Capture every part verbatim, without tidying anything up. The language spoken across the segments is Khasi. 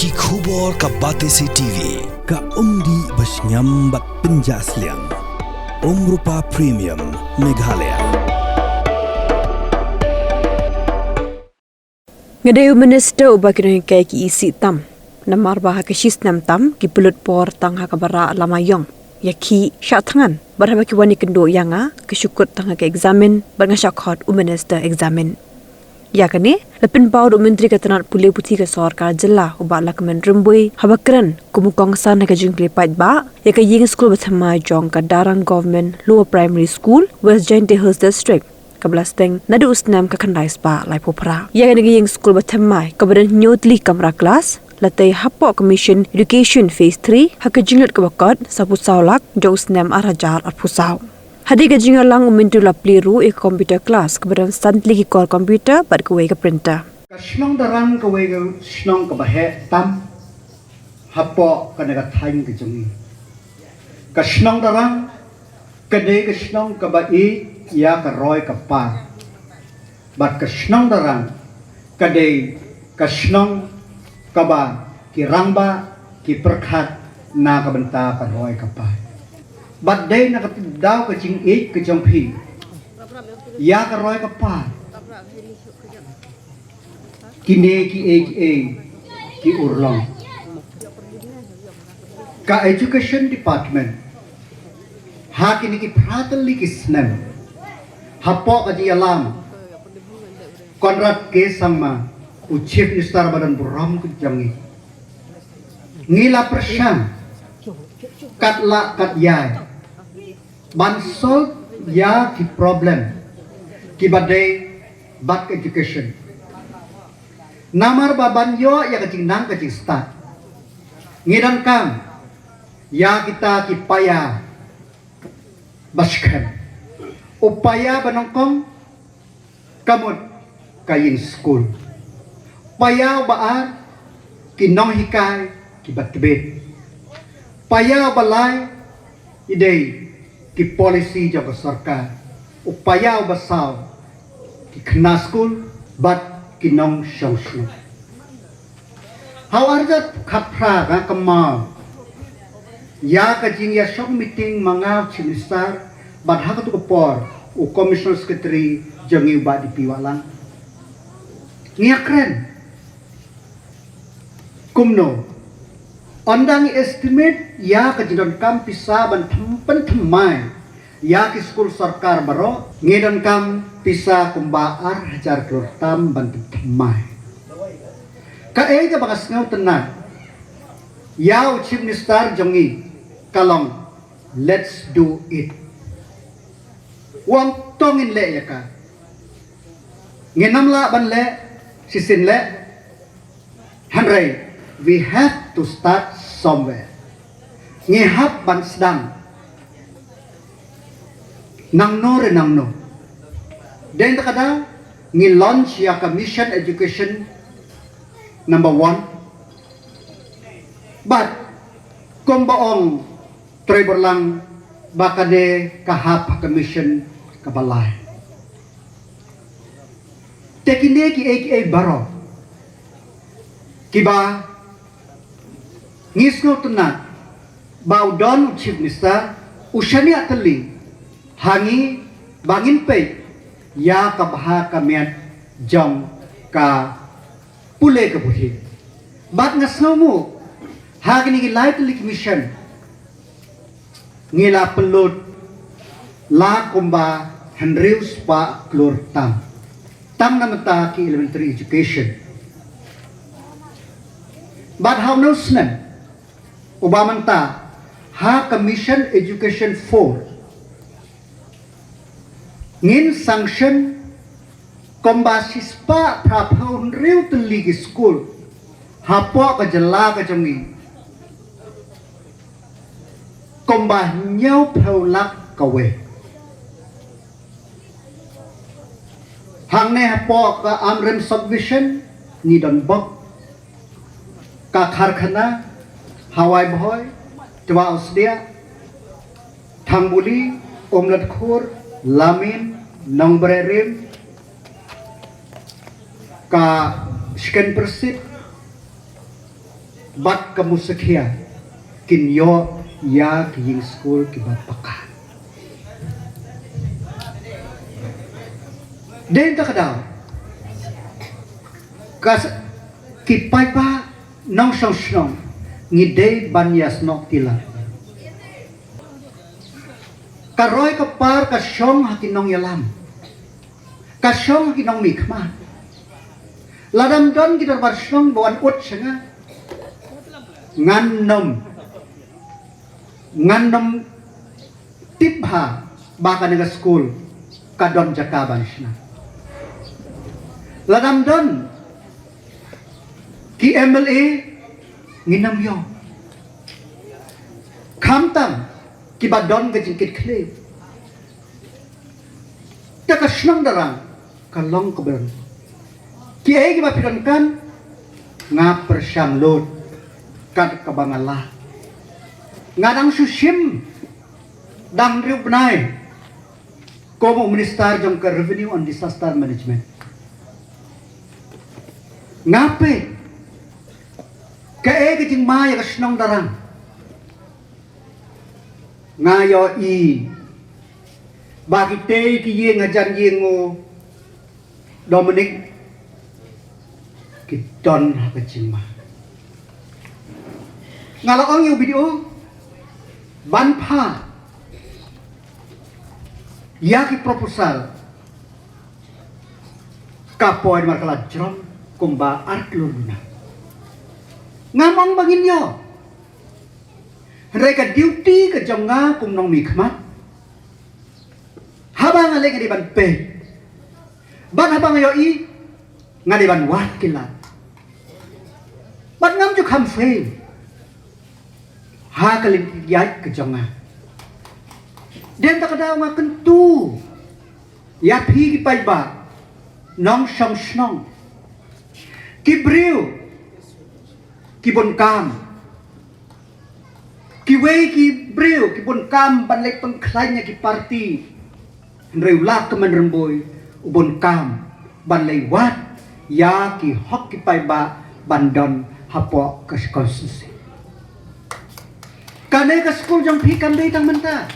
Ki khubor ka Batesi T V, ka umdih ba shngiam bad pynjah sliang. Umrupa Premium, Meghalaya. Nga dei u minister uba ki nonghikai ki isih tam. Namar ba ha ka shi snem tam ki pynlut por tang ha kaba rah lama ïong. Ïa ki shah thngan bad haba ki wan ïakynduh ïa nga, ki shu kut tang ha ka eksamin bad nga shah khot u minister eksamin. Ïa kane la pynpaw da u Myntri ka tnat pule puthi ka sorkar jylla u Bah Lahkmen Rymbui haba kren kum u kongsan ha ka jingplie paidbah ïa ka ïing skul bathymmai jong ka Darrang Government Lower Primary School, West Jaintia Hills District, kaba la steng naduh u snem ka khyndai spah laiphew phra. Ïa kane ka ïing skul bathymmai kaba don hynñiew tylli ki kamra klas la tei hapoh ka Mission Education Phase three ha ka jinglut kaba kot sawphew saw lak jong u snem ar hajar arphew saw. Hadien ka jingïalang, u Myntri u la plie ruh ïa ka computer class kaba don san tylli ki kor computer bad kawei ka printer. Ka shnong Darrang kawei ka shnong kaba heh tam hapoh kane ka thaiñ ka jong ngi. Ka shnong Darrang ka dei ka shnong kaba ïeit ïa ka roi ka par. Bad ka shnong Darrang ka dei ka shnong kaba ki rangbah ki pyrkhat na ka bynta ka roi ka par. Bad dei na ka daw ka jingïeit ka jong phi ïa ka roi ka par, kine kiei kiei ki urlong. Ka Education Department ha kine ki phra tylli ki snem, hapoh ka jingïalam Conrad K Sangma, u Chief Minister ba don burom ka jong ngi, ngi la pyrshang kat lah kat ïai ban solve ïa ki problem kiba dei bad ka education. Namar ba ban ïoh ïa ka jingnang ka jingstad, ngi donkam ïa kita ki paia ba skhem. U paia ba nyngkong ka mut ka ïing skul. Paia ba ar ki nonghikai kiba tbit. Paia ba lai i dei ki policy jong ka sorkar. U paia ba saw ki khynnah skul bad ki nongshong shnong. Ha u ar hajar khatphra nga kynmaw ïa ka jingïashong meeting ma nga u Chief Minister bad ha katu ka por u Commissioner Secretary jong ngi u Bah D P Wahlang. Ngi ïakren kumno, ynda ngi estimate ïa ka jingdonkam pisa ban them, pynthymmai ïa ki skul sorkar baroh, ngi donkam pisa kumba ar hajar klur tam ban pynthymmai. Kaei kaba nga sngewtynnat ïa u Chief Minister jong ngi ka long, let's do it. Wan to ngin leh ïa ka. Ngin ym lah ban leh shisien leh. Hynrei we have to start somewhere. Ngi hap ban sdang nangno re nangno. Dei na kata ka daw ngi launch ïa ka Mission Education number one. Bad kumba ong Trai Balang ba kane ka hap ha ka mission kaba lai. Te kine kiei kiei baroh kiba ngi sngewtynnat ba u don u Chief Minister u shaniah tylli ha ngi ba ngin peit ïa ka bha ka miat jong ka pule ka puthi. Bad nga sngewnguh ha kine ki lai tylli ki mission ngi la pynlut la kumba hynriew spah klur tam tang na bynta ki elementary education. Bad ha une u snem uba mynta ha ka Mission Education four ngin sanction kumba shispah phraphew hynriew tylli ki skul hapoh ka jylla ka jong ngi, kumba hynñiewphew lak kawei. Hangne hapoh ka Amrem Subdivision ngi don bok ka karkhana Hawai Bhoi, Twa Usdia, Thangbuli, Umlatkhur, Lamin, Nongbrehrim, ka Skenpersit, bad ka Musakhia kin ïoh ïa ki ïing skul kiba paka. Dei na kata ka daw, ka s-, ki paidbah nongshong shnong ngi dei ban ïa snoh tilak. Ka roi ka par ka shong ha ki nongïalam, ka shong ha ki nongmihkhmat. Lada ym don ki dorbar shnong ba wan ud sha nga, ngan nym, ngan nym tip bha ba kane ka skul ka don jaka ban shna. Lada ym don ki M L A ngin ym ïoh. Khamtam kiba don ka jingkitkhlieh. Te ka shnong Darrang ka long kaba don. Kiei kiba phi donkam, nga pyrshang lut kat kaba nga lah. Nga dang shu shim dang hynriew bnai kum u minister jong ka Revenue and Disaster Management. Nga peit kaei ka jingma ïa ka shnong Darrang. Nga ïohi ba kitei ki ïing hajan ïing u Dominic ki don ha ka jingma. Nga la ong ïa u B D O ban phah ïa ki proposal. Ka poi namar ka la jrong kumba ar klur duna. Ngam ong ba ngin ïoh. Hynrei ka duty ka jong nga kum nongmihkhmat, haba nga leh nga dei ban peit. Bad haba nga ïohi nga dei ban wad ki lad. Bad ngam ju kham fail ha ka lynti ïaid ka jong nga. Dei na kata ka daw nga kyntu ïa phi ki paidbah nongshong shnong, ki briew ki bun kam. Kiwei ki briew ki bun kam ban leit pynkhlaiñ ïa ki party. Hynrei u Lahkmen Rymbui u bun kam ban leit wad ïa ki hok ki paidbah ban don hapoh ka constituency. Kane ka skul jong phi kam dei tang mynta.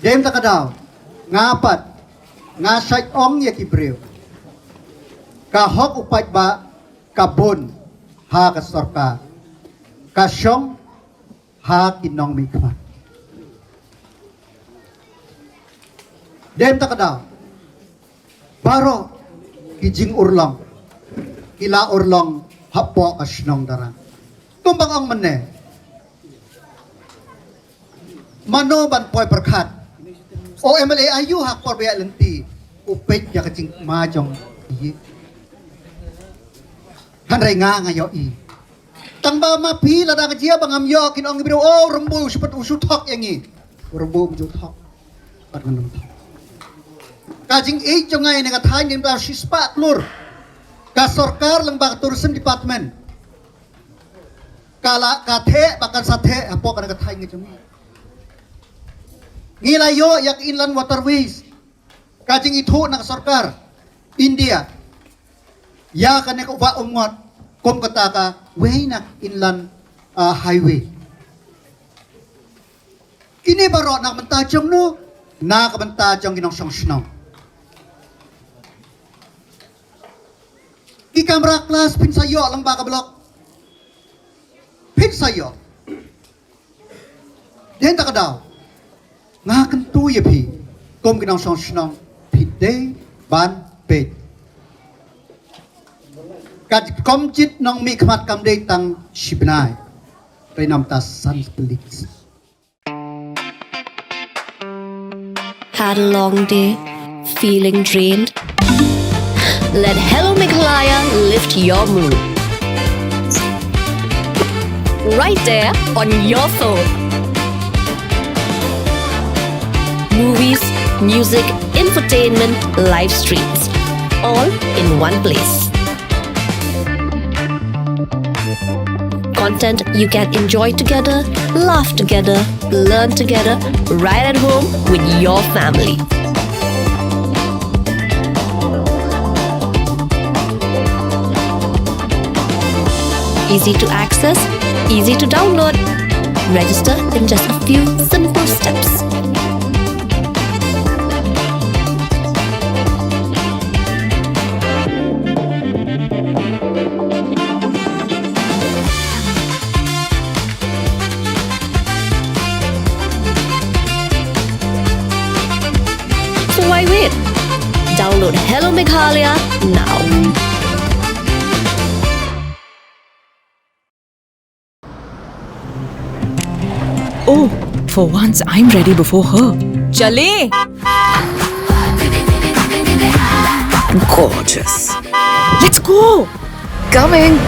Dei na kata ka daw nga pat nga shait ong ïa ki briew, ka hok u paidbah ka bun ha ka sorkar, ka shong ha ki nongmihkhmat. Dei na kata ka daw baroh ki jingurlong ki la urlong hapoh ka shnong Darrang. Kumba nga ong mynne, mano ban poi pyrkhat? O M L A aiu ha ka por ba ïaid lynti u peit ïa ka jingma jong i. Hynrei nga nga ïohi. Tang ba ma phi lada ka jia ba ngam ïoh kin ong ki briew, oh, Rymbui u shu pat, u shu thok ïa ngi. Rymbui um ju thok. Pat ngan ym thok. Ka jingïeit jong nga ïa kane ka thaiñ ngim da shispah klur. Ka sorkar lyngba ka tourism department ka la ka theh ba kan sa theh hapoh kane ka thaiñ ka jong ngi. Ngi la ïoh ïa ka Inland Waterways, ka jingithuh na ka sorkar India ïa kane ka Wah Umngot kum kata kawei na inland, ah, highway. Kine baroh na ka bynta jong no? Na ka bynta jong ki nongshong shnong. Ki kamra klas phin sa ïoh lyngba ka block, phin sa ïoh. Dei na kata ka daw nga kyntu ïa phi kum ki nongshong shnong, phi dei ban peit. Ka jingkom jit nongmihkhmat kam dei tang shi bnai, hynrei namar ta san tylli ki snem. Had a long day? Feeling drained? Let Hello Meghalaya lift your mood. Right there on your phone. Movies, music, entertainment, live streams, all in one place. Content you can enjoy together, laugh together, learn together, right at home with your family. Easy to access, easy to download. Register in just a few simple steps. So why wait? Download Hello Meghalaya now. Oh, for once I'm ready before her. चले। Gorgeous. Let's go. Coming.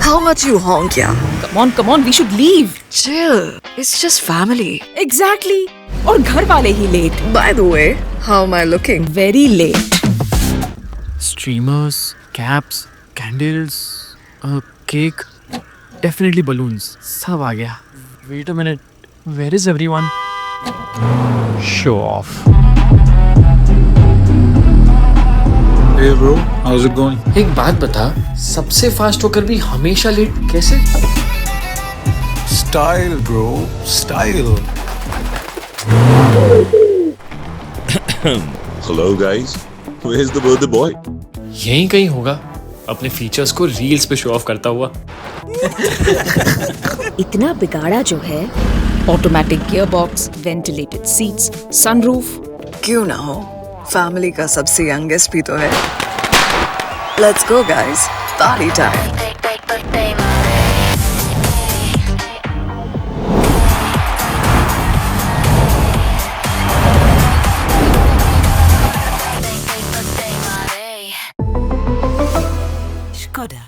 How much you honk, yeah? Come on, come on, we should leave. Chill. It's just family. Exactly. और घर वाले ही late. By the way, how am I looking? Very late. Streamers, caps, candles, a cake, definitely balloons. सब आ गया. Wait a minute. Where is everyone? Show off. Hey bro, how's it going? एक बात बता, सबसे फास्ट होकर भी हमेशा लेट कैसे? Style bro, style. Hello guys, where's the birthday boy? यहीं कहीं होगा, अपने फीचर्स को रील्स पे शो ऑफ करता हुआ. इतना बिगाड़ा जो है. Automatic gearbox, ventilated seats, sunroof. क्यों ना हो, फैमिली का सबसे यंगेस्ट भी तो है. Let's go guys, party time. Skoda.